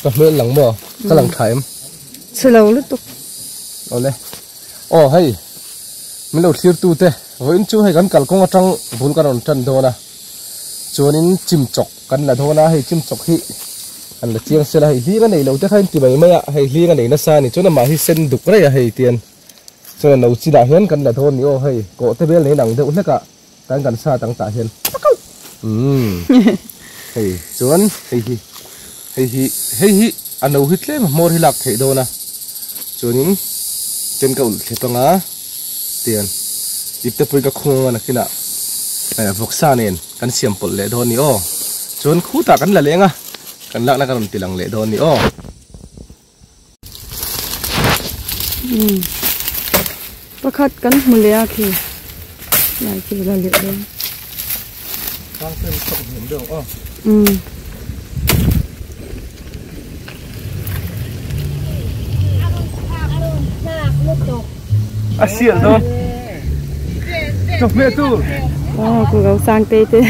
Ka hmel lang maw? Ka lang tha em? Chhe lo lutuk. Awle. Aw hei min lo thlir tu te vawiin chu hei kan kalkawng atang bul kan rawn tan dawn a chuanin chimchawk kan la dawn a hei chimchawk hi an la chiang sela hei hling a nei lo te kha in ti mai mai a hei hling a nei nasa a ni chuan amah hi sen duk raih a hei tian chuan a no chinah hian kan la dawn ni aw hei kawh te vel nei lang deuh hlek a Kan kan sat ang tah hian umm hei chuan hei hi hei hi hei hi a no hi tlem a hmawr hi lak theih dawn a chuanin chen ka ulh thlep anga tian ipte pui ka khung anga nakinah eh vawksa nen kan siam pawlh leh dawn a ni aw chuan khutah kan la leng a kan lakna ka rawn ti lang leh dawn a ni aw. Pakhat kan hmu leh a khi lai khi la leh dawn. A sial dawn. Chawhmeh tur. Aw ku lo sang te te.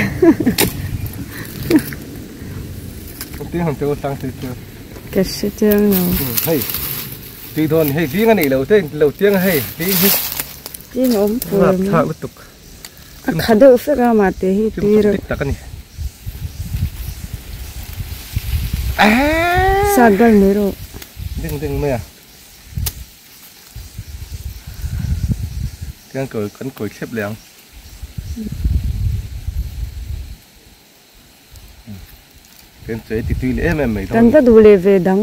Tin han te sang te te. Ka hre chiang lo. Hei tui dawn hei zing a neih lo te lo chiang a hei zing hi. Zing a awm fur mai. Thlak lutuk. A kha deuh fek a mah te hi tui reuh. Dik tak a ni. Sat bal mai rawh. Ding ding mai a. Tiang kan kawi thlep leh ang. Kan va duh leh ve dang.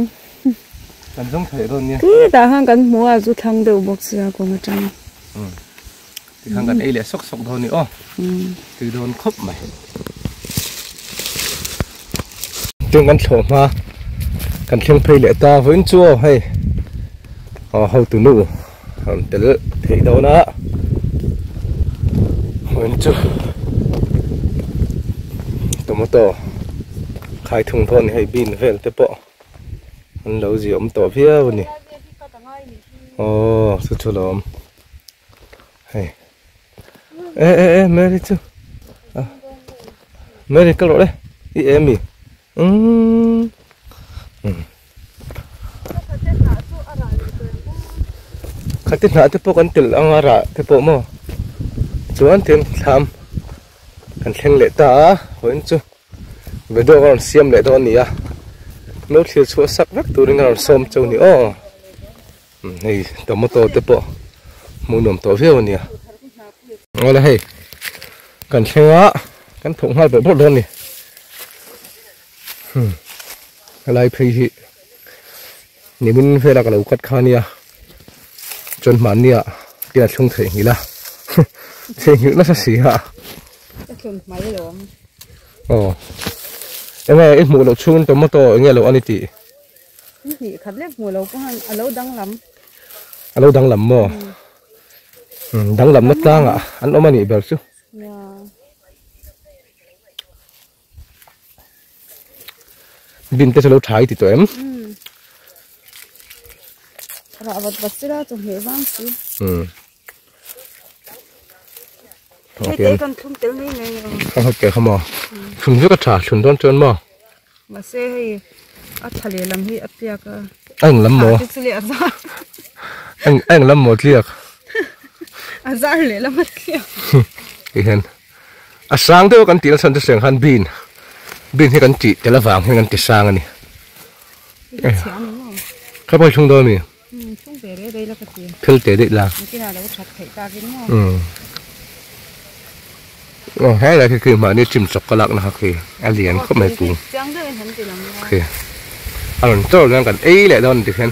Kan zawng theih dawn nia. Khitah khan kan hmu a zu thlang deuh bawk sia kawng atang. Tikhan kan ei leh sawk sawk dawn ni aw. Tui dawn khawp mai. Tung kan thlawh hma kan thleng phei leh ta vawiin chu aw hei aw hotu nu an tel theih dawn a vawiin chu tomato khai thung dawn hei bean vel te pawh an lo zia awm tawh viau a ni aw chu chu lawm hei e e e Mary chu Mary ka rawh le i em i umm. Khati hnah te pawh kan telh ang a rah te pawh maw chuan tin thlam kan thleng leh ta a vawiin chu video ka rawn siam leh dawn a ni a no thlir chhuah sak vek turin ka rawn sawm cheu a ni aw hei tomato te pawh hmuh nuam tawh viau a nia awle hei kan thleng a kan thawk nghal bawrh bawrh dawn a ni. Helai phei hi nimin vela ka lo cut kha ania chuan hmannia tia thlung theih nghilh a theih nghilh nasa si a aw enge i hmuh loh chhungin tomato enge lo ani tih a lo danglam maw danglamna tlangah an awm anih ber chu. Bin te chu lo tha i ti tawh em? Rah vat vat sila chu hmeh vang si. Hei te kan thlum tel mai mai ni. Kan hawt tel kha maw? Thlum vek a tha thlum dawn chuan maw? Mahse hei a tha leh lam hi a tliak a. A eng lam maw? A chu leh a zar. A eng lam maw tliak? A zar leh lam a tliak. Tihian A sang deuh a kan tih na chhan chu seng khan bean bean hi kan tih tel avang hian kan ti sang a ni. Kha pawh hi thlung dawn a mi? Thil te daih la. Aw he lai khi khi mahni chim chawk ka lakna kha khi a lian khawp mai kung khi a rawn chawr nan kan ei leh dawn ti khian.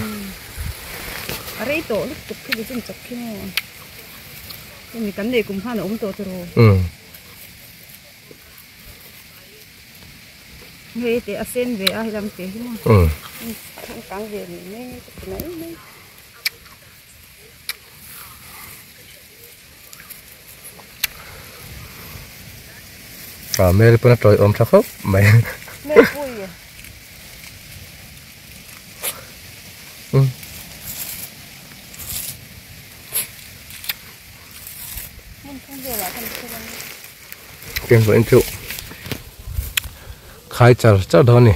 Hemi kan nei kum khan a awm tawh tiraw? Umm. Hei te a sen ve a helam te hi maw? Umm. Thang kang ve ni mai ka ti mai mai. Ah Mary pawn a tawi awm tha khawp mai. Mary pui. Umm. Ken pawh in chu khai char char dawn a ni.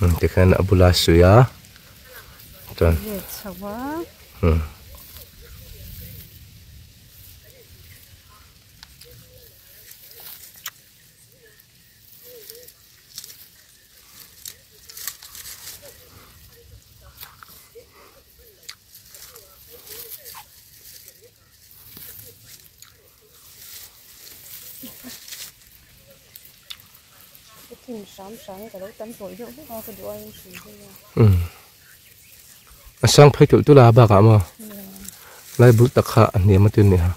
Tikhian a bula suih a chuan umm. A sang phei tulh tulh a bakah maw lai bul tak kha a hniam a tin nia.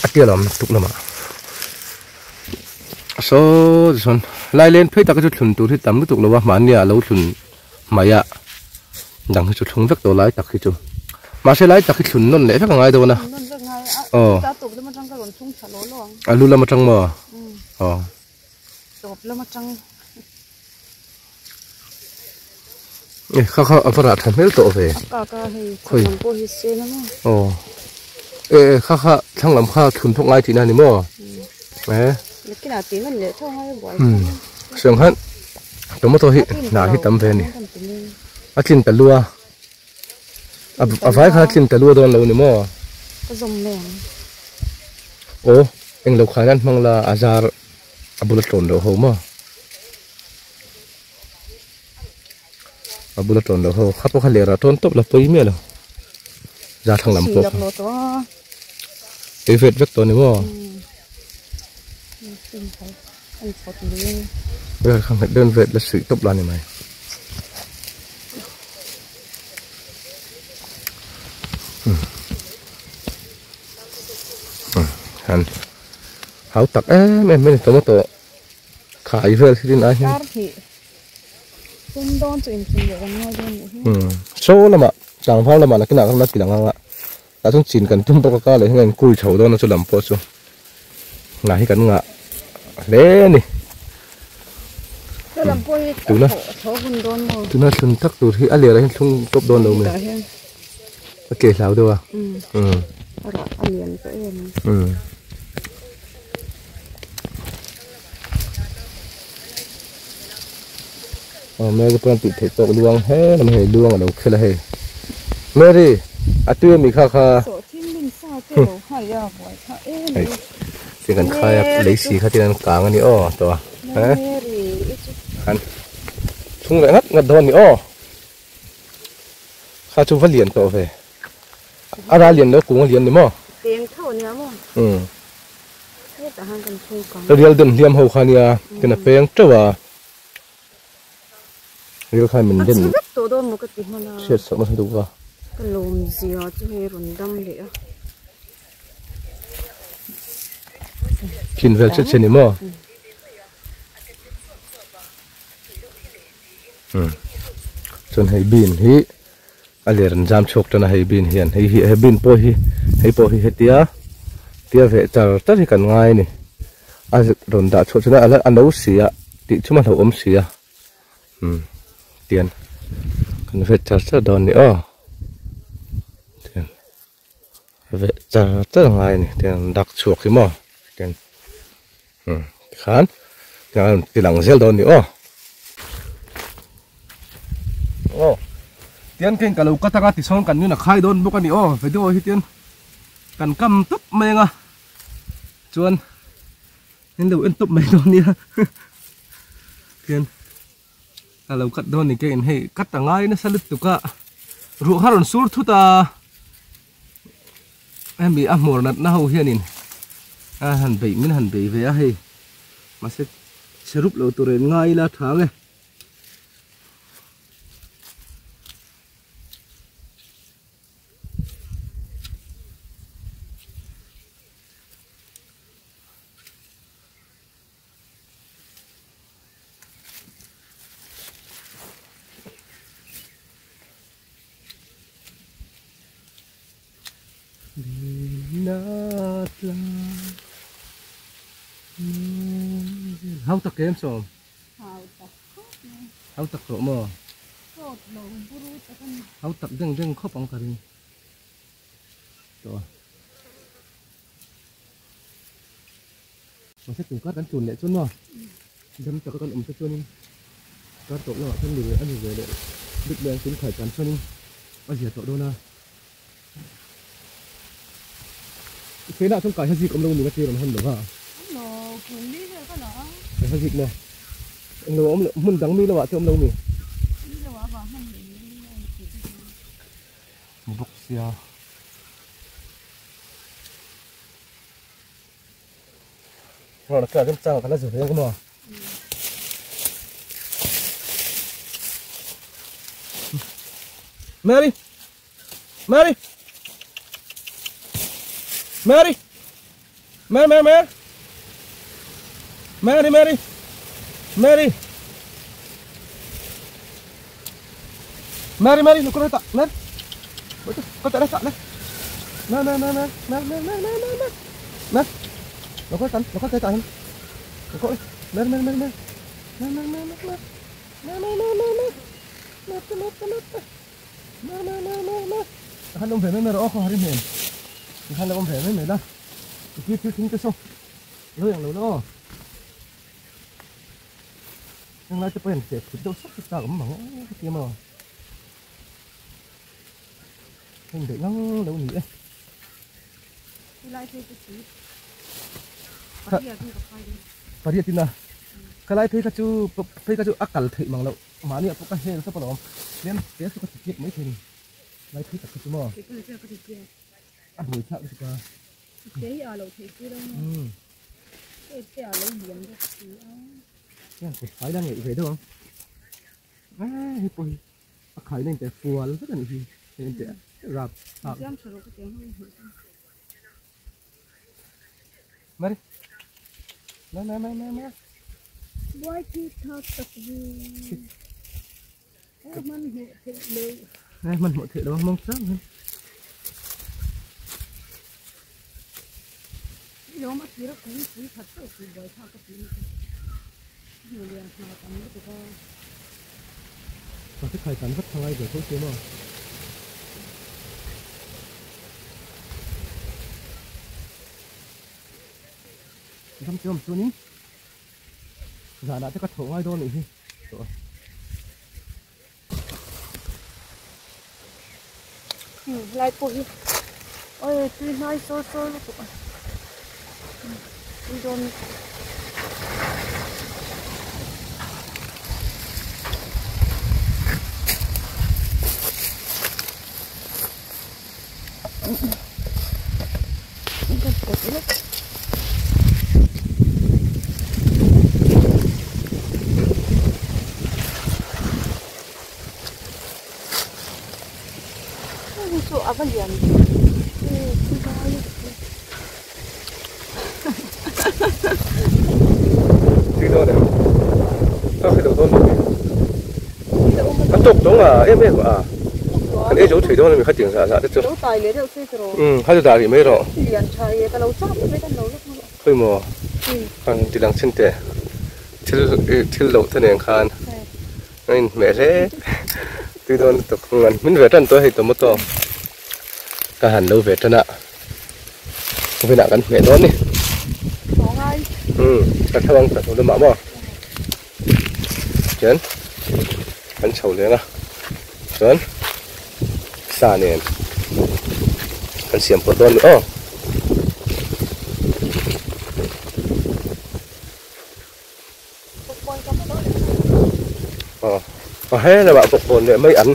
A tia lam tuk lamah saw tichuan lai len phei tak hi chu thlun tur hi tam lutuk lo a mahnia a lo thlun hmaih a dang hi chu thlung vek tawh lai tak hi chu mahse lai tak hi thlun nawn leh vek a ngai dawn a aw a lu lam atang maw aw. E kha kha a va rah tha hmel tawh ve khawi aw e e kha kha thlang lam kha thlun thawk ngai tihna a ni maw e umm sawi ang khan tomato hi hnah hi tam ve a ni a tlin ta lua a vai khan a tlin ta lua dawn lo a ni maw aw englo khan an hmang la a zar a bula tlawn loh ho maw. A bula tawn loh ho kha pawh kha leh rah tawn tawp la pawi miah lo za thlang lam pawh kha tui vet vek tawh a ni maw vel kha nghet deuhin vet la suih tawp la ni mai han hau tak em em mai a ni tomato khai vel hi rin ai hian. Tum dawn chu inchhun leh kan ngai dawn nih hi. Umm chaw lamah tlangval lamah nakinah kan la ti lang anga tah chuan chin kan tum bawk a ka leh hian a inkul chho dawn a chu lam pawh chu hnah hi kan ngah hle a ni. Chu lam pawh hi a thaw hun dawn maw? Tuna thlun tak tur hi a lerah hian thlung tawp dawn lo mai. A ke hlau deuh a. Umm a rah a lian tawh em. Umm. Aw Mary pawn tih theih tawk luang he lam hei luang alo khel a hei Mary a tui ami kha kha hei tin kan khai a lei si kha tin an kang ani aw tawh a he han chhung leh ngat ngat dawn ani aw kha chu va lian tawh ve a ral lian lo kung a lian ni maw umm. Rial den hliam ho kha nia tin a peng teuh a rial khan min den chhiat sak nasa deuh va. Ka lawm zia chu hei rawn dam leh a. Thin vel che che ni maw? Chuan hei bean hi A ler an zam chhuak tan a hei bin hian hei hi he bin pawh hi hei pawh hi hetia tia veh char char hi kan ngai a ni a rawn dah chhuah chuan a la a no si a tih chhum a hlauhawm si a umm tian kan vet char char dawn a ni aw tian veh char char a ngai a ni tian an dak chhuak hi maw tian umm tikhan tiang a rawn ti lang zel dawn a ni aw. Aw tian keng ka lo cut anga tichuan kan nun a khai dawn bawk a ni aw video hi tian kan kam tawp mai anga chuan in lo en tawp mai dawn nia tian ka lo cut dawn ni ke in hei cut a ngai nasa lutuk a ruah kha rawn sur thut a hemi a hmawr natna ho hianin a han beih min han bei ve a hei mahse chhe rup lo tur in ngai ila tha ang e. Hau tak em sawm? Hau tak tawh maw? Hau tak deng deng khawp ang ka ring tawh a. Mahse tun kar kan tlun leh chuan maw dam taka kan awm te chuanin kar tawp lamah chuan ni a ni ve leh bik leh ang tun khai tan chuanin a zia tawh dawn a. I fenah chuan kai hazik awm lo ni ka tir an hawn lo va. Kai hazik maw englo a awm loh hmun dang mi lo ah te awm lo mi. Ni bawk sia. Ngawr ka kan chang ka la zu ve ang maw. Mary Mary Mary Mary Mary Mary Mary Mary Mary Mary Mary nó có tạ Mary có tạ đây tạ đây Mary Mary Mary Mary Mary Mary Mary Mary Mary nó có tắn nó có cái tạ nó có Mary Mary Mary Mary Mary Mary Mary Mary Mary Mary Mary Mary Mary Mary Mary Mary Mary khan awm ve mai mai rawh aw khaw harin hmel khan lo awm ve mai mai la i thil thing te saw lo eng lo la aw heng lai te pawh hian feh phut deuh sawk tak awm ang ka ti maw heng daih ngang lo ni e pariat in a ka lai phei kha chu phei kha chu a kal theih mang loh mahni ah pawh ka hel tawp alawm tlem te chu ka ti tliak mai thei a ni lai phei tak kha chu maw a buai thlak lutuk a hian kut fai la ngeih ve deuh ang hei pawh hi a khaina in teh fual vek a nih hi hei in teh rap thlak Mari Mari mari mari mari Buai thi thak tak vi Man hmuh theih lo. Ai man hmuh theih lo ang mawng chang hian. Lawm a thir a kung pui khat chauh pui buai thlak ka ti a ni lian hna tam lutuk a. Mahse khai tan vat thangai ve tho si maw. Dam te awm chuanin zanah te ka tho ngai dawn anih hi tawh a. Lai pawh hi oi tui hnai sawr sawr lutuk a tui dawn lutuk. Chu a va lian A tawk tawng a em em a kan ei zo thei dawn a mi kha tiang zah zah te chu kha chu dah rih mai rawh khawi maw han ti lang chin teh thil thil loh te nen khan a inhmeh hle tui dawn lutuk an hmin ve tan tawh a hei tomato ka han lo ve tan a vinah kan hmeh dawn a ni ka thlang ang chawhnu lamah maw. Chuan an chho leng a chuan sa nen an siam pawlh dawn a ni aw. Aw he lamah bawkbawn leh mai an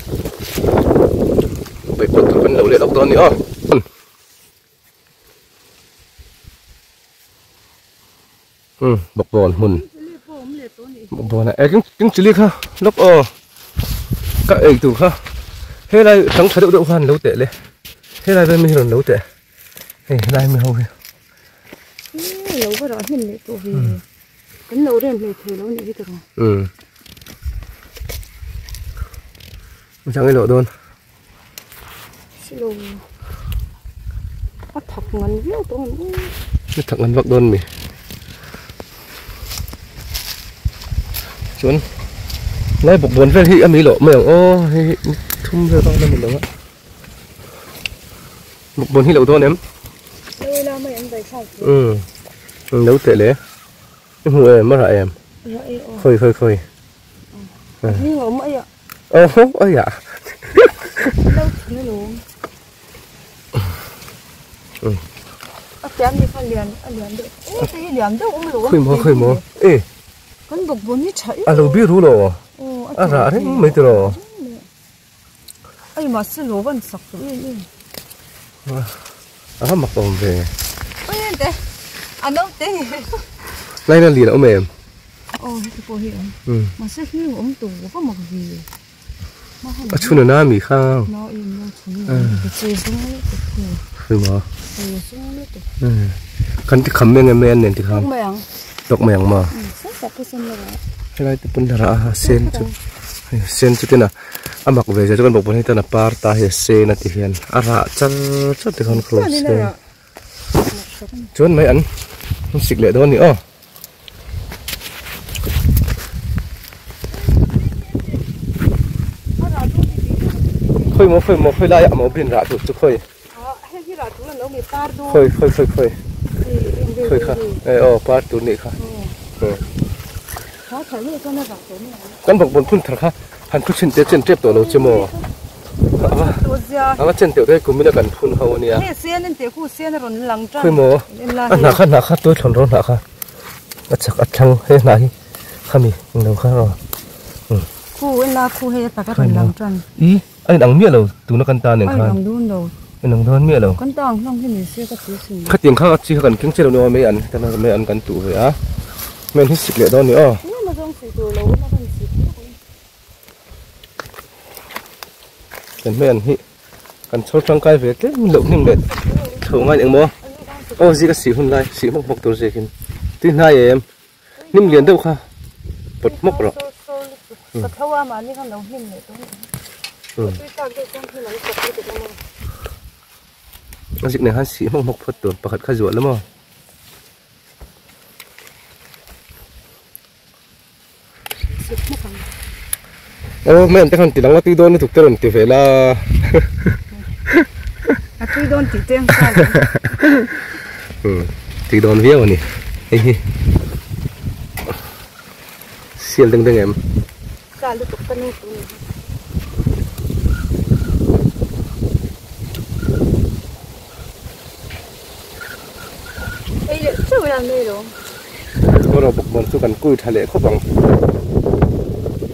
beihpawlh tur kan lo leh lawk dawn a ni aw. Umm bawkbawn hmun bawkbawn ah eng eng chili kha lawk aw ka ei tur kha helai tang tha deuh deuh khan lo teh le helai vel mi hi rawn lo teh hei helai mi ho hi lo va rah hnem leh tawh ve kan lo rem hlei thei lo nih hi tawh umm chang i lawh dawn Silo a thak ngan viau tawh ang u. A thak ngan vak dawn mi. Chuan Lai bawkbawn vel hi a mi loh mai ang aw hei hi ni thum vel bak la ni lo a bawkbawn hi lo dawn em umm lo teh le i hmu em a rah em khawi khawi khawi aw aia khawi maw khawi maw e. Kan bawkbawn hi tha A lo bir ru lo. A rah reng mai tiraw. Ai mahse lo van sak tawh em em. A va mak awm ve. Oi ente a naute hi. Lai na lian a awm em? Aw heti pawh hi a awm. Mahse hling a awm tawh va mak ve. A chhun a na mi kha. Na em na chhun a na che zum lutuk hi. Hei ma. Kan ti kham eng em an nen ti kham. Tok mai ang. Tok mai ang ma. Helai te pawn la a sen chu. Sen chu tina a mak ve zia chu kan bawk pawn hei tan a par ta hi a sen a ti hian a rah char char ti khan khu sen. Chuan mai an sik leh dawn a ni aw. Khawi maw khawi maw khawi laiah maw bin rah tur chu khawi khawi khawi khawi khawi khawi kha e aw par tur nih kha kan bawkbawn phun thar kha han thu chhin te chen tep tawh lo che maw a va chen teuh te kumina kan phun ho ania khawi maw a hnah kha hnah kha tuai thlawn rawh hnah kha. A chak a thlang he hnah hi khami englo kha aw umm. Khu en a khu hei a tak a rawn lang tan. I a inang miah lo tuna kan ta nen khan. A inang dawn lo. A inang dawn miah lo. Kan ta ang hlawm hi ni se ka ti sin. Khatiang kha a chi kha kan keng che lo ni aw mai an heta mai an kan tuh ve a. Mai an hi sik leh dawn ni aw. Tlem a zawng sih tur lo awm a kan sik vek awm. Kan mai an hi kan chhawr tangkai ve tlem loh hnim leh tho ngai eng maw aw zik a sih hun lai sih hmawk hmawk tur zik in tui hnai em hnim lian deuh kha pawt hmawk rawh a zik nen khan sih hmawk hmawk phawt tur pakhat kha zuah la maw. Aw mai an te khan ti lang a tui dawn lutuk te rawn ti ve la. A tui dawn tih te ang kha lo. Um tui dawn viau a ni hei hi sial deng deng em. Sa lutuk ka nu tu ni hi. Ei leh chauh ila an nei lo. Erawh bawkbawn chu kan kui tha leh khawp ang.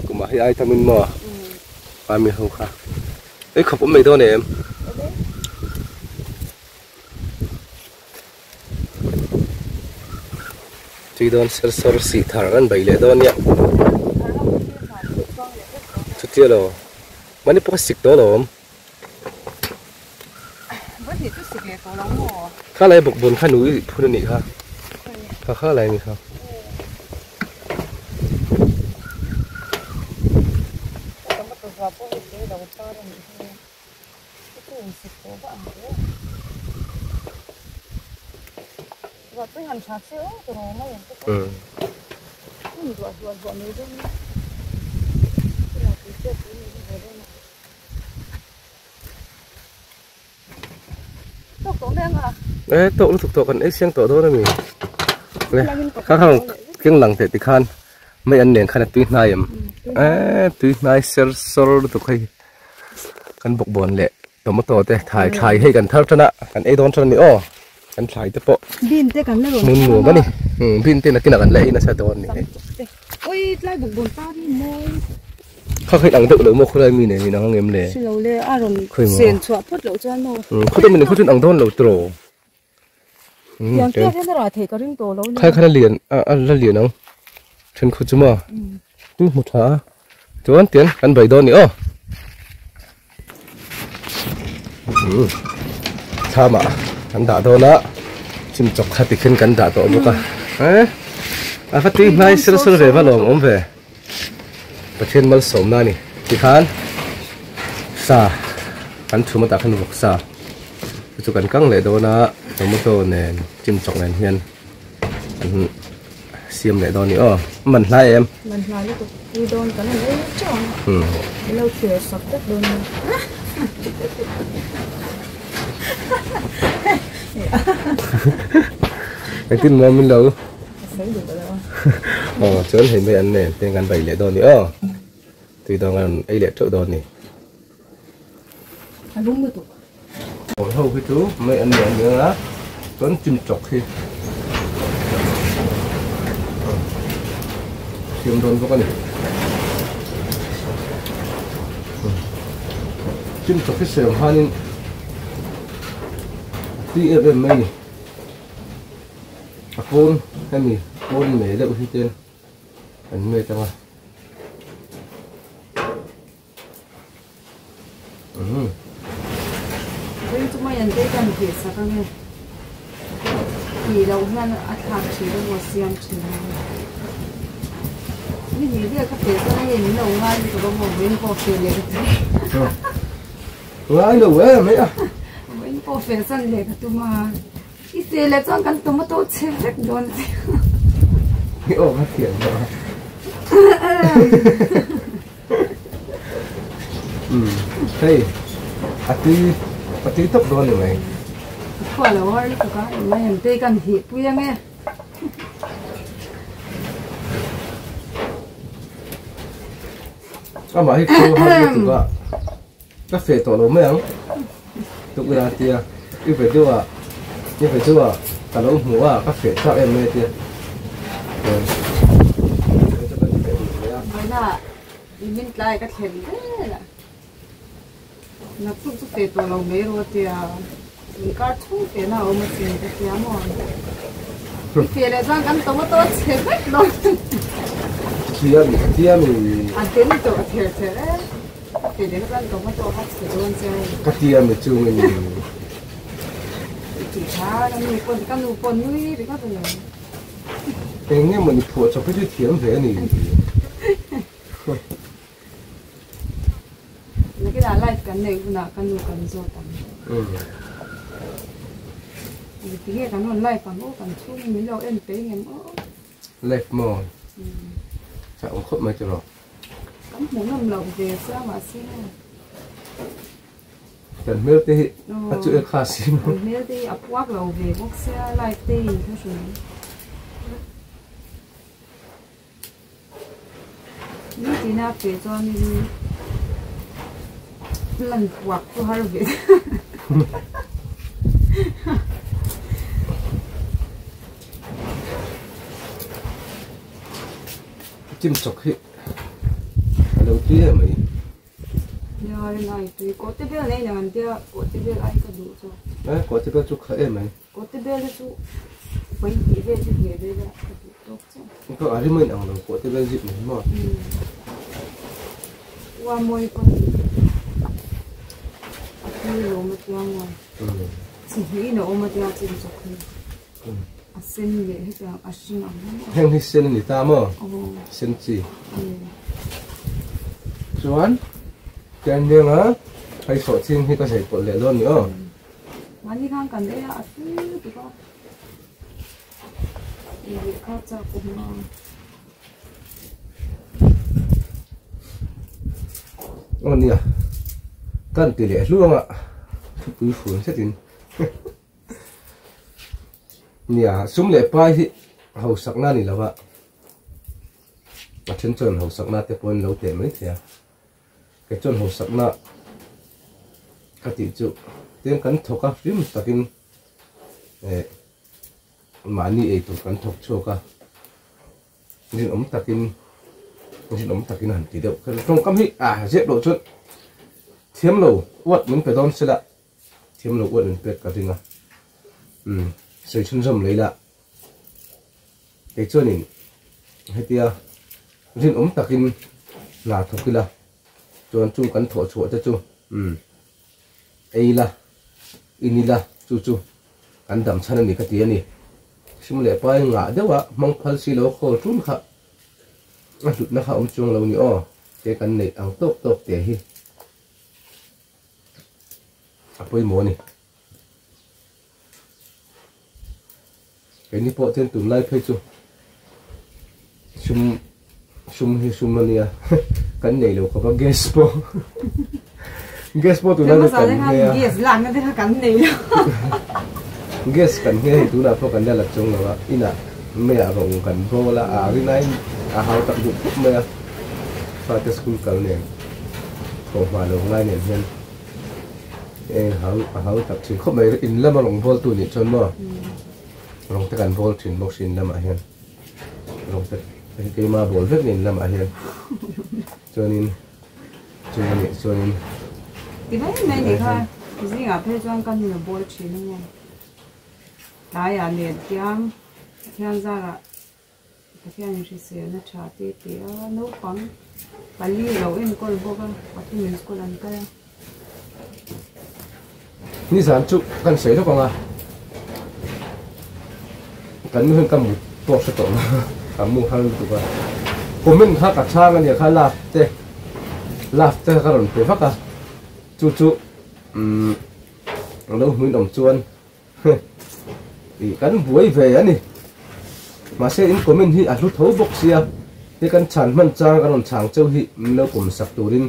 Kumah hei ai tamin maw Mami ho kha ei khawp awm mai dawn em? Tui dawn ser sawr sih thar an bei leh dawn nia. Chutia lo mahni pawh a sik dawn awm. Kha lai bawkbawn kha nui phun a nih kha kha kha lai a ni kha. E tawk lutuk tawh kan ei siang tawh dawn a mi le kha kha keng lang teh tikhan mai an nen khan a tui hnai em e tui hnai ser sawr lutuk hei kan bawkbawn leh tomato te thlai thlai hei kan thar tan a kan ei dawn tan a ni aw kan thlai te pawh bin te kan la rawn hmun nuam a ni bin te nakinah kan la ei nasa dawn a ni hei ui tlai bawkbawn par hi mawi. Kha kha inang deuh lo maw khawlai mi nen inang ang em le? Si lo le, a rawn sen chhuah phawt loh chuan maw? Khawtawm mi nen khaw chu inang dawn lo tiraw? Tiang tiang hian a rah theih ka ring tawh lo nia. Khai kha la lian, a la lian ang. Then khaw chu maw? Tu hmu tha a. Chuan tian kan bai dawn ni aw. Thlamah kan dah dawn a chimchawk kha tikhin kan dah tawh bawk a eh a va tui hnai sir sir ve va lawm awm ve Pathian malsawmna a ni tikhan sa kan thum atah khan vawk sa chu chu kan kang leh dawn a tomato nen chimchawk nen hian an. siam leh dawn a ni aw. Man hlai em? Man hlai lutuk tui dawn kan han ei teuh ang a. Min lo thlir sak vek dawn a nia. Engtin maw min lo? Aw chuan hei mai an nen te kan bai leh dawn a ni aw. Tui dawn kan ei leh teuh dawn a ni. A lum lutuk. Awi ho hi chu mai an ni ang a chuan chim chawk hi siam dawn bawk a ni. Chim chawk hi siam hanin a tui em em mai a ni. A pawn hemi pawn mei deuh hi te an met ang a. Veng chu mai an te kan tih sak ang e. Tih loh hian a thlak thin emaw a siam thin emaw. Ni hnih vel ka feh chuan hei min lo ngai lutuk a maw veng pawh feh leh ka tum. Ngai lo e mai a. Veng pawh feh san leh ka tum a. I feh leh chuan kan tomato chhe vek dawn a ti. I aw ka thiam lo a. Hei a tui a tui tawp dawn ni mai. Khua lo har lutuk a mai an te kan hih pui ange. Amah hi khua har lutuk a ka feh tawh lo mai ang. Tukverh a tia i video ah i video ah ka lo hmu a ka feh chak em mai a tia Vawiina i min tlai ka thlen vel a naktuk chu feh tawh lo mai rawh a tia inkar chhung fehna a awm a sin ka tia maw i feh leh chuan kan tomato a chhe vek dawn tia mi tia mi a den tawh a ther ther e. Ka ti a mi chung in. Eng nge mawni phuah chawp hi chu thiam ve a ni. Live maw? Chak awm khawp mai tiraw. Kan hmuh nawm loh ve sia mahse. Kan hmel te hi a chu e kha si maw. Kan hmel te hi a puak lo ve bawk sia live te in kha hrim. Ni tina pe chuanin lan puak chu har ve. Chim chawk hi a lo tui em mai. Nia rin ai tui kawhte bel nei nang an tia kawhte bel ai ka duh chu. Eh kawhte bel chu kha em mai. Kawhte bel hi chu vawi hnih vel chu hne vel a ka duh tawk chiah. Ka a rim a in ang lo kawhte bel zip mai maw. Ua mawi pawn a tui lawm a tia maw. Chi hnih in a awm a tia chim chawk hi. A sen leh hetiang a hring ang emaw. Heng hi sen a ni ta maw? Sen chi. Chuan tian lenga hei sawh ching hi ka zai pawlh leh dawn ni aw. Mahni khan kan ei a a tui lutuk a. Ei leh kha chak awm a. Aw nia kan ti leh hluang a thupui fun zetin. Nia, sum leh pai hi hausakna a ni lo a, a then chuan hausakna te pawhin lo teh mai thei a, kei chuan hausakna ka tih chu tin kan thawk a hlim takin eh mahni ei tur kan thawk chhuak a, rinawm takin rinawm takin han ti deuh kher tawngkam hi ah zep loh chuan thiam lo uat min pe dawn sela. Thiam lo uat min pek ka ring a, umm sawi chhunzawm lei la, kei chuanin hetia rinawm takin hna thawk ila chuan chung kan thawh chhuah te chu umm ei ila in ila chu chu kan dam chhan a ni ka ti a ni. Hrim leh pai ngah deuh a hmang phal si lo khawl ṭun kha a hlutna kha awm chuang lo ni aw, te kan neih ang tawk tawk te hi. A pawimawh a ni. Keini pawh chuan tunlai phei chu Sum sum hi sum ania kan nei lo khawp a gas pawh gas pawh tuna chu kan nghe a gas lakna te kha kan nei lo gas kan nghe hei tunah pawh kan la la chuang lo a inah meiah rawng kan bawl a a rinaiin a hau tak duh khawp mai a fate school kal nen thawhhma lo ngai nen hian eng hau a hau tak thin khawp mai in lama rawng bawl tu nih chuan maw rawng te kan bawl thin bawk si in lamah hian. Rawng te hei keima bawl vek nen lamah hian chuanin chung a nih chuanin Ti mai mai ni kha zingah phei chuan ka nu bawl thin a nge tlaiah nen tiang Pathian zarah Pathian in hriselna tha te te a naupang pali lo enkawl bawk a pathum in school an kal a. Nizan chu kan sawi lawk ang a, kan nu hian ka mut pawh hre tawh lo a mu har lutuk a, comment kha ka chhang a nia kha love te love te ka rawn pe vak a, chu chu umm lo hmuin awm chuan ih kan buai ve a ni, mahse in comment hi a hlu tho bawk sia, hei kan chhan hman chang kan rawn chhang cheu hi min lo pawm sak turin.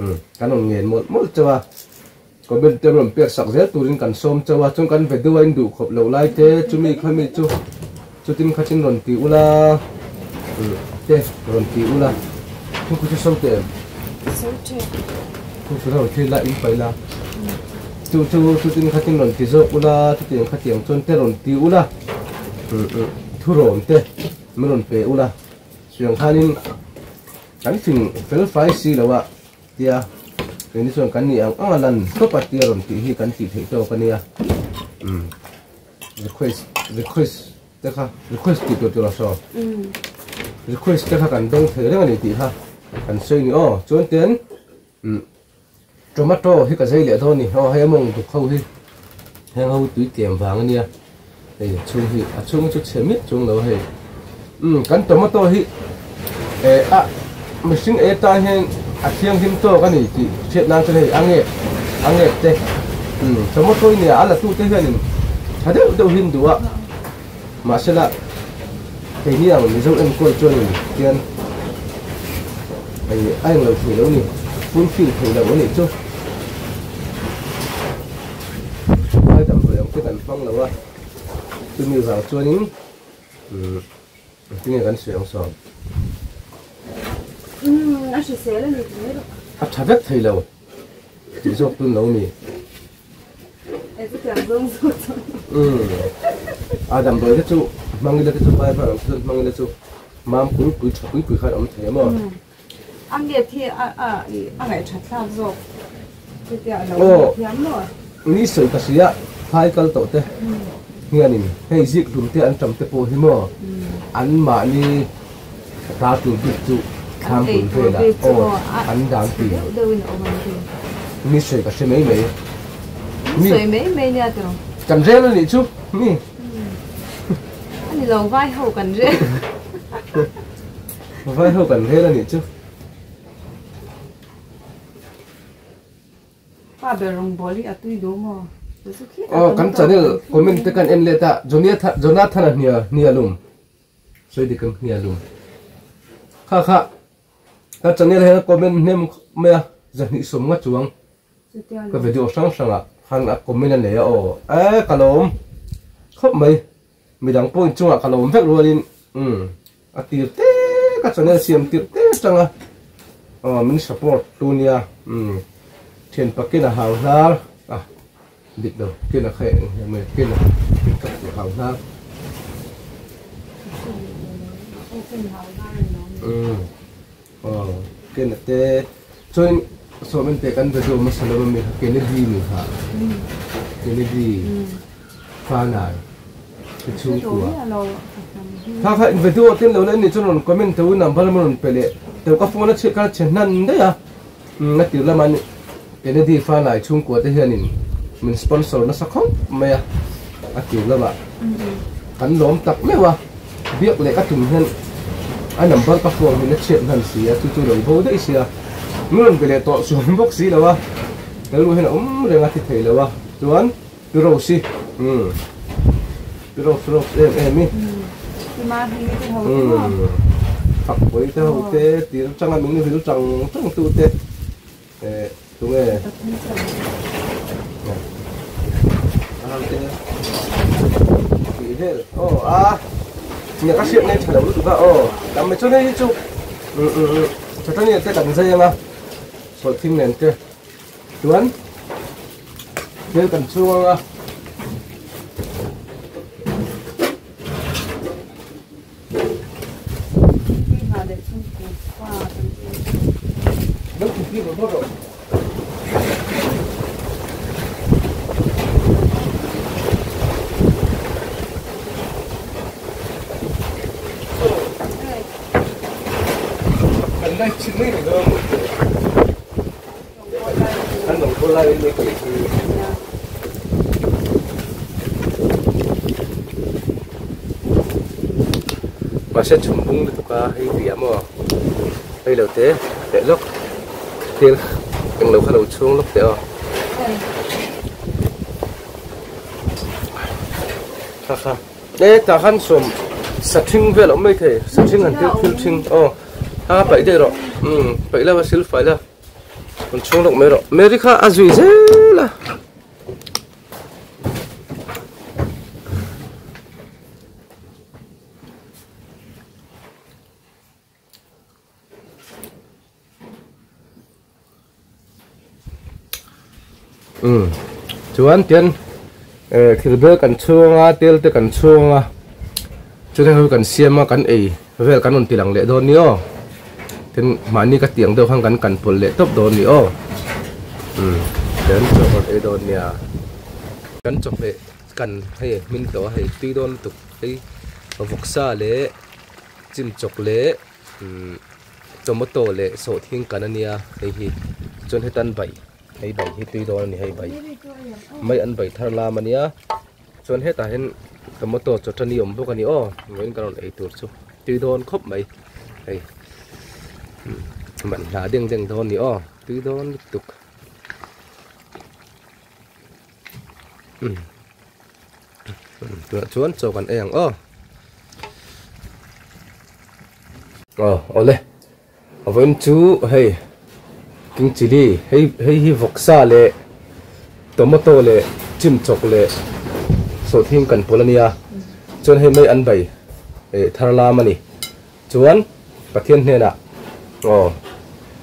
Umm kan rawn ngen mawlh mawlh chauh a, comment te rawn pek sak zel turin kan sawm chauh a, chuan kan video a in duh khawp loh lai te chumi khami chu chutin khatin rawn ti ula umm te rawn ti ula thingpui chu so teh em? So teh. Thingpui rawn thil la in paih la chu chu chutin khatin rawn ti zawk ula chutiang khatiang chuan te rawn ti ula umm umm thurawn te min rawn pe ula chutiang khanin. Kan fing fel fai si lo a tia keini chuan kan nih ang ang a lan tawp a tia rawn tih hi kan tih theih tawk a nia umm request request te kha request tih tur tur a saw request te kha kan dawng thei reng a ni tih kha kan sawi ni aw chuan ten umm tomato hi ka zei leh dawn a ni aw hei a mawng duk ho hi heng ho tui tlem vang a nia hei a chhung hi a chhung chu chhe miah chuang lo a hei umm kan tomato hi eh a mihring ei atan hian a thianghlim tawk a ni tih hriat nan chuan hei a ngek a ngek te umm tomato hi nia a la tute hianin tha deuh deuh hi an duh a mahsela keini ang Mizo enkawl chuanin hian hei a englo thei lo a ni fulfill thei lo a nih chu. Vai damdawi ang te kan hmang lo a, chumi vang chuanin umm engtin nge kan sawi ang sawn? Umm a hrisel a ni tih mai rawh. A tha vek thei lo tih zawk tun lo mi. E chutiang zawng zawk chuan. Umm a damdawi te chu hmang ila te chu vai hman ang te chuan hmang ila chu mam pui pui tha pui pui khan a awm thei a maw? A nget hi a a a ngaihthat thlak zawk chutia a lo nget thiam maw? Ni sawi ka hria phai kal tawh te hianin hei zik hlum te an tam te pawh hi maw an mahni ta tur bik chu thlam bul velah aw an dan ti ni sawi ka hre mai mai ni sawi mai mai nia tiraw kan rel a nih chu mi a ni lo vai ho kan rel. Vai ho kan rel a nih chu. Pa ber rawng bawl hi a tui duh maw? Aw kan channel comment te kan en let a Jonathan a hnia hnia lum sawi dik ang hnia lum kha kha ka channel hian comment hnem khawp mai a zahnih sawm nga chuang ka video hrang hrang ah khan a comment a nei a aw e ka lawm khawp mai. Midang pawh inchungah ka lawm vek rualin umm a tir te ka channel siam tirh te atanga aw min support tu nia umm thian pakin a hau hnar a dik lo kin a kha eng hle mai kin a kin ka tih hau hnar umm aw kin a te chuan sawm en teh kan video hmasa lo ami kha Kennedy mi kha Kennedy Fanai te chhungkua kha kha in video te lo la ni chuan rawn comment teu number emaw rawn pe leh teu ka phone a chhiat khan a chhe hnan daih a umm a tir lama Kennedy Fanai chhungkua te hianin min sponsor nasa khawp mai a a tir lamah kan lawm tak meuh a biak leh ka tum hian a number ka phone hian a chhiat hnan si a chu chu lo bo daih sia min rawn be leh tawh chuang bawk si lo a rilru hian a awm reng a ti thei lo a chuan. Pi Rose i umm Pi Rose Rose em em i. Pi Mahmingi te ho te maw. Fakpui te ho te tir atanga min vil tang tang tu te eh tunge a te tih vel aw a nia ka hriat nei tha lo lutuk a aw tam mai chuan hei hi chu Chatania te kan zai anga sawhthing nen te chuan hmel kan chhung anga. Mahse chhum bung lutuk a hei riah maw hei lo te leh lawk thil englo kha lo chhung lawk teh aw kha kha e tah khan sawm sathring vel a awm mai thei sathring han thil thring aw a paih daih rawh umm paih lo a silfai la. Rawn chhung lawk mai rawh. Mary kha a zui zel a. Umm chuan tian eh thil bel kan chhung a tel te kan chhung a chuan hei kan siam a kan ei vel kan rawn ti lang leh dawn ni aw tin mahni ka tiang deuh khan kan kan pawlh leh tawp dawn ni aw umm tian chaw kan ei dawn nia kan chawhmeh kan hei hmin tawh a hei tui dawn lutuk hei vawksa leh chimchawk leh umm tomato leh sawhthing kan ania hei hi chuan hetan bai hei bai hi tui dawn ani hei bai mai an bai thar lam ania chuan hetah hian tomato chawṭani awm bawk ani aw vawiin ka rawn ei tur chu tui dawn khawp mai hei man hla deng deng dawn ani aw tui dawn lutuk umm tunah chuan chaw kan ei ang aw. Aw awle vawiin chu hei king chilli hei hei hi vawksa leh tomato leh chimchawk leh sawhthing kan pawl ania chuan hei mai an bai eh thar lam ani chuan Pathian hnenah aw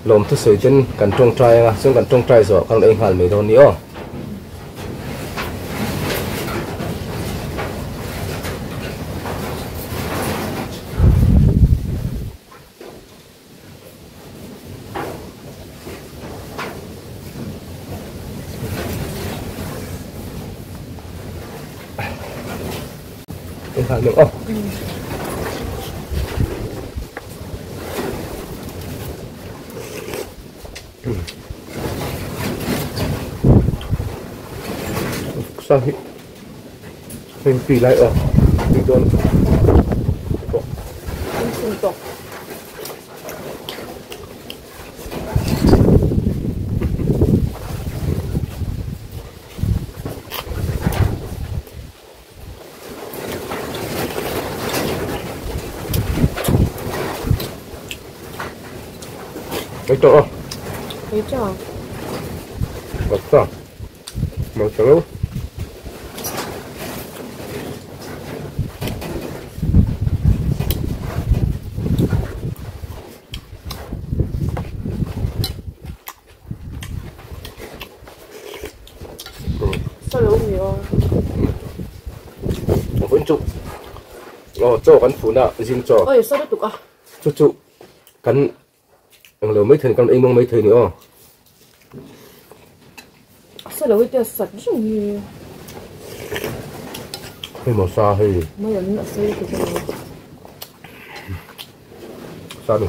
lawmthu sawi ten kan tawngtai anga chuan kan tawngtai zawh kan rawn ei nghal mai dawn ni aw. Sa hi hei tui lai aw tui dawn pawh Ei tawh a. Ei tawh. Bak ta. Mang ta lo. Sao lo mi aw. Vẫn chụp. Ờ, cho kan phun a, zing cho. Oi, sao lutuk a. Chu chu kan ang lo mai thei kan ei mang mai thei ni aw. Sao lo te sat reng hi. Hei maw sa hei. Mai an a sei lutuk a. Sa ni.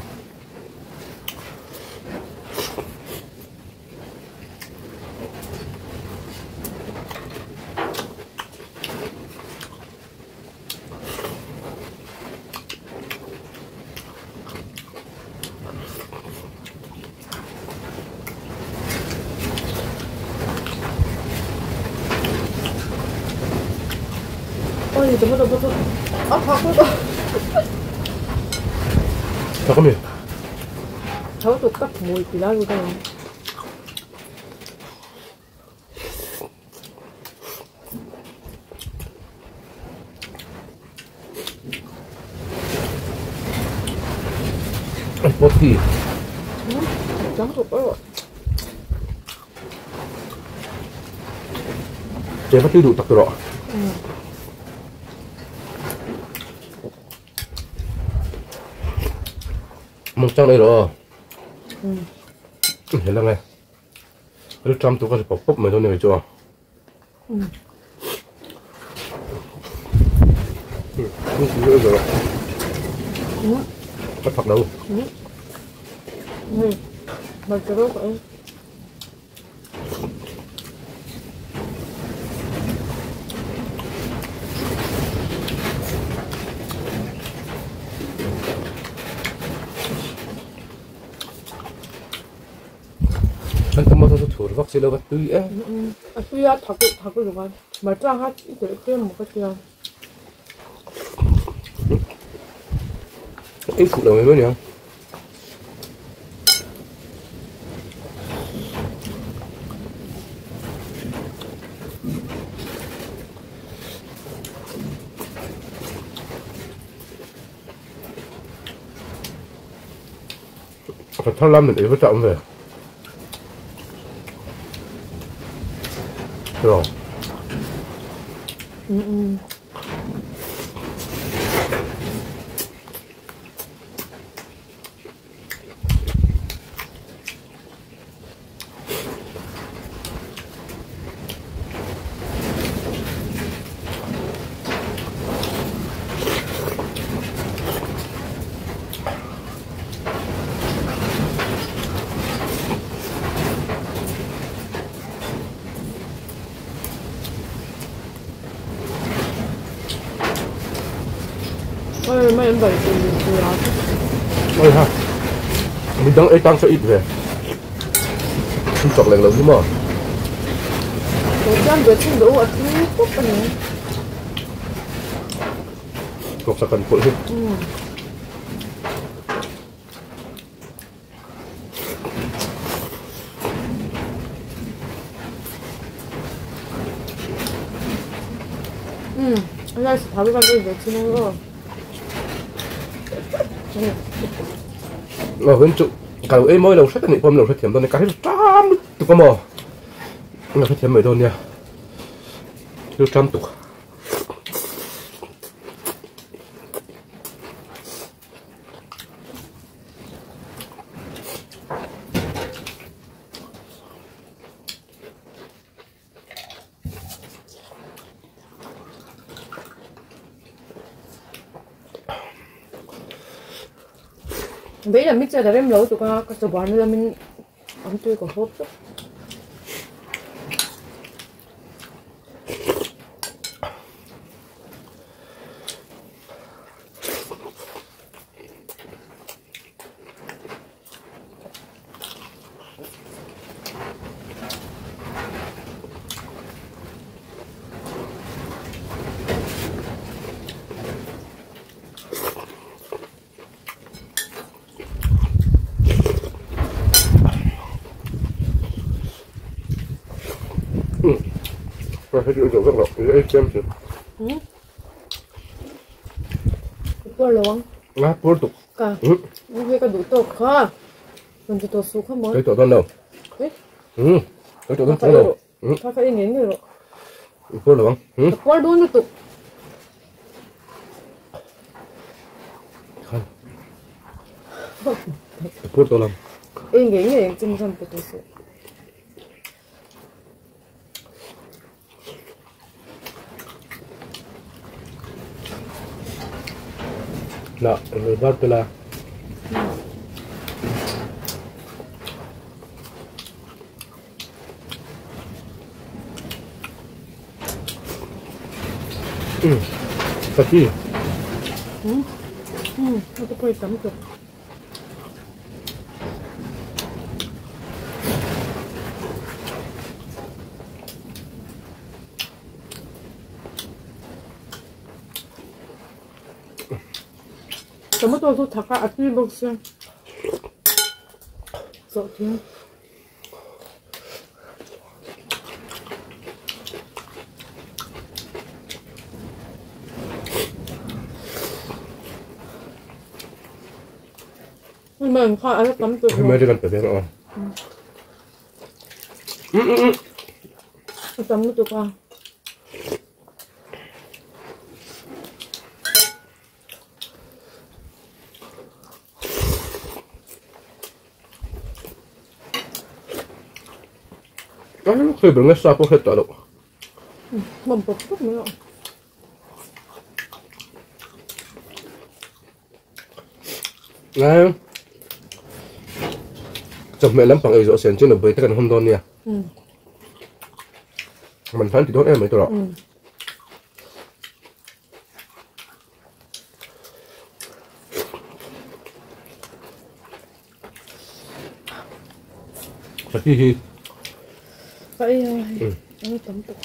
Oi, tomato, tomato. A phak lutuk. Thak ami? Tho tuk ka hmui ti lai ka lo. Potty. Chang tuk ơ. Che ka tui duh tak rawh. Mong chang ei rawh. He lang e. Ri tram tu ka ri pop pop mai dawn ni chu a. Ka thak lo. Mà cái đó vậy. Kan tomato chu thur vak si lo va tui e. A tui a thak thak lutuk a. Hmarcha kha i telh tlem maw ka tia. Ei fuh lo mai mai nia. Ka thar lam nen ei va chak awm ve. Tiraw? Oi ha midang ei tang sa it ve chim chawk leng lo hi maw Tawk sak kan pawlh hi. Ờ vẫn trụ cả đầu em ơi đầu sách này bom đầu sách thiểm tôi này cái trăm tụ có mò đầu sách thiểm mấy đôn nha trăm tụ Bây giờ mình chơi là em lâu tụi con có số bán là mình ăn tươi có hộp đó. Na, bartela. Saki. Ito po itam to. Tomato chu thak a a tui bawk sia. Sawhthing. Man kha a la tam tawh. Hei mai te kan pe ve ang aw. A tam lutuk a. Hei ber nge sa pawh hriat tawh loh. Hmawm pawp pawp mai a. Ngai chawhmeh lampang ei zawh sen chu nupui te kan hawm dawn nia. Man hlan ti dawn em mai tawh. Hi hi. Ka ei a hei. Ang tam tak.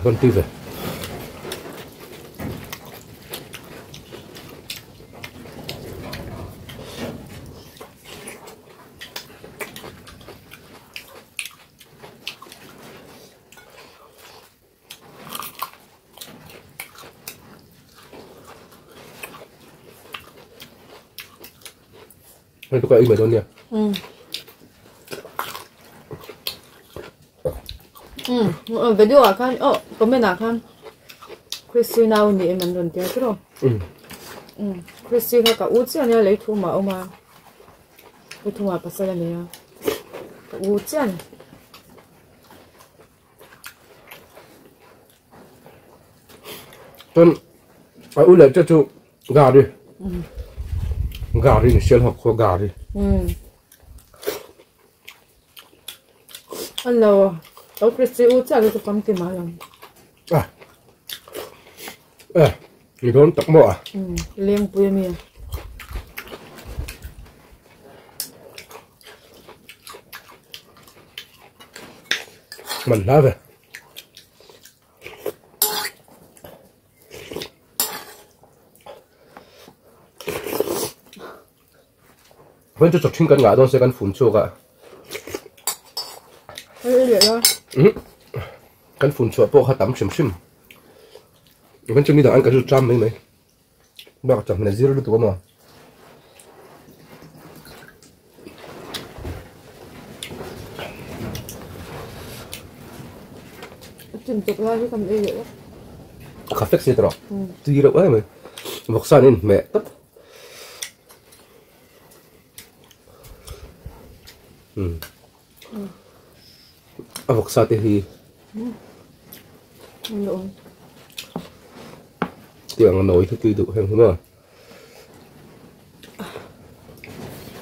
Kan ti ve. Hei tu ka ei mai dawn nia. Video ah khan oh comment ah khan Christy nau ni em an rawn tia tiraw. Christy kha ka u chiah ania lei thum ah a awm a. Lei thum ah pasal a nei a. Ka u chiah a ni. Chuan a u leh te chu gari gari ni sial hawk khaw gari. An lo lo Christy u chiah chu kam ti mai ang. Ah. Eh, ni dawn tak maw a? Lengpui ami. Man hla ve. Vawiin chu chawṭhing kan ngah dawn se kan fun chhuak a. Kan fun chhuah pawh kha tam hrim hrim. Vawiin chu nidang an kan ṭam mai mai. Bak chawhmeh a zir lutuk a maw. Chim chawp lai hi kan ei leh a. Kha fek si tawh. Tui reuh em mai. Vawksa an inhmeh tawp. A vawksa te hi tiang a nawi hi tui duh heng hi maw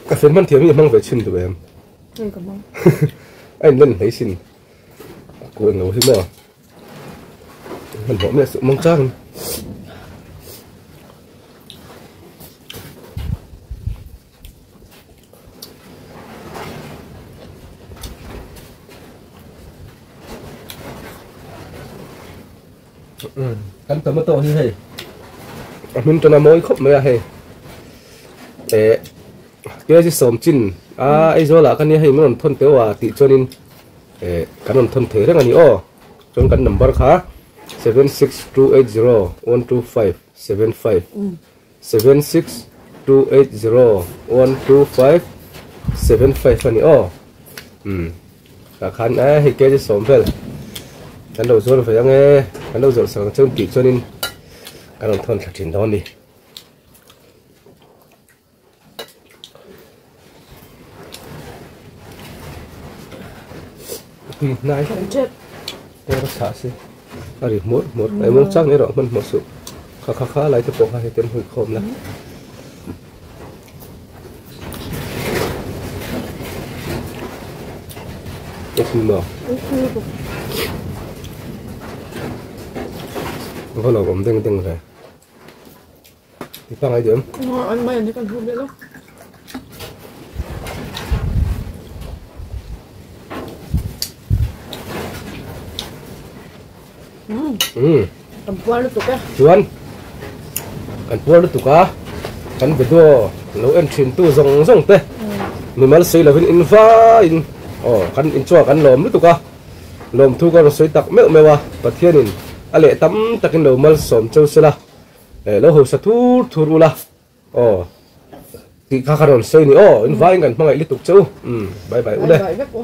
ka fel hman thiam hi a hmang ve chhin duh em a in len hlei sin a kuah englo hi maw hmanhmawh miah suh mawng chang in. Kan tomato hi hei a hmin tana mawi khawp mai a hei eh kg sawm chin a Aizawl ah khan hei min rawn thawn teuh a tih chuanin eh kan rawn thawn thei reng a ni aw chuan kan number kha 7628012575 7628012575 a ni aw umm tah khan e hei kg sawm vel kan lo zuar ve ang e kan lo zawrh sak ang che tih chuanin kan rawn thawn thla thin dawn a ni. Tui hnai te a chhah si a ri hmur hmur a mawng chang erawh hmanhmawh suh kha kha kha lai te pawh kha heti an hui khawm la. Va lo awm deng deng ve. I pangai duh em? An mai an hi kan hmu leh lo. Umm. Kan puar lutuk e. Chuan kan puar lutuk a, kan video lo en thin tu zawng zawng te mimal sawi lovin in vaiin aw kan inchhuah kan lawm lutuk a, lawmthu ka rawn sawi tak meuh meuh a, Pathianin a leh tam takin lo malsawm cheu sela, lo hausa thur thur ula aw tih kha ka rawn sawi ni aw, in vaiin kan hmangaih lutuk cheu, umm bye bye ule. Bye bye vek u.